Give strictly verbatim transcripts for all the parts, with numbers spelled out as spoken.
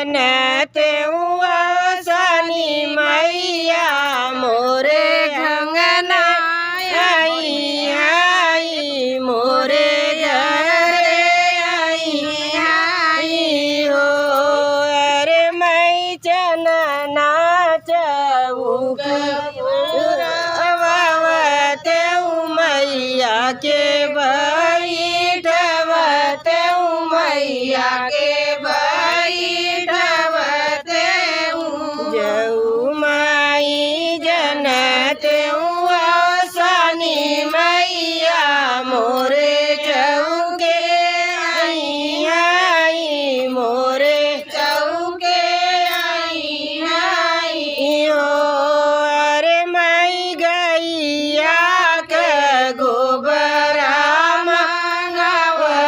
न तेउआ सानी मैया मोरे अंगना आई, आई मोरे घरे आई, आई हो। अरे माई चनना चउक अवावतेउ मैया के बैठवतेउ मैया के बैठवतेउ। जउ माई जनतेउ सानी मैया मोरे चउके आई, आई मोरे चउके आई, आई हो। अरे माई गइया के गोबरा मंगावतेउ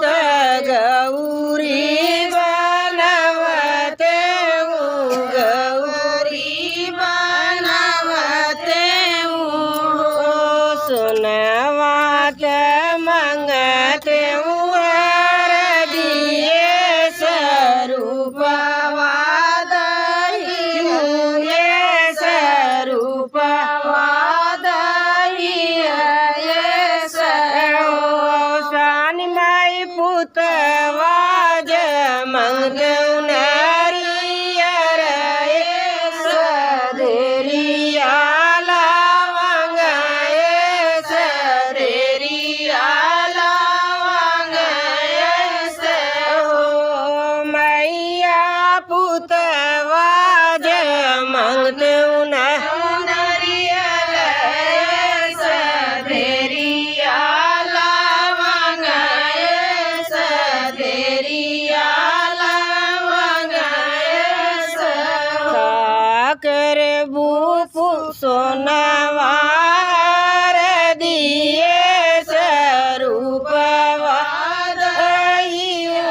त गौरी बनावतेउ, गौरी बनावतेउ हो। सोनवा त मंगतेउ हरदिए सरूपवा दहिए सरूपवा दहिए सो। सानी माई पुतवा ज मंगतेउ नरियर ए सधेरिया लवंग ए सधेरिया लवंग ए सो। मैया पुतवा ज मंगतेउ न नरियर ए सधेरिया लवंग ए सधेरिया लवंग ए सो। का करबू पु-, सोनवा हरदिए सरूपवा दहिए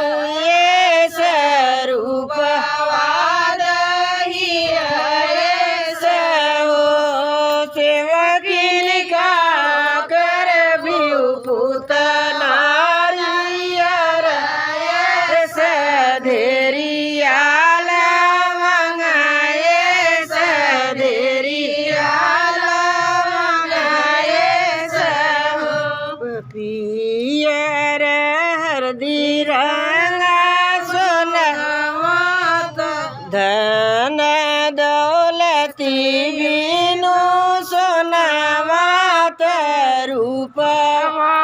सरूपवा दहिए सो। सेवकिन का करबू पुत नारियर ए सधेरिया लवंग ए सधेरिया लवंग ए सो। पियर हरदी रंगा सोनवा त धन दौलती बिनु सोनवा त रूपवा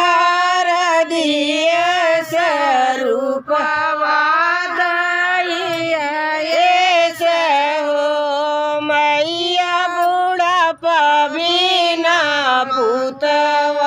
हरदिए सरूपवा दहिए सो। मैया बुढ़ापा बिना पुतवा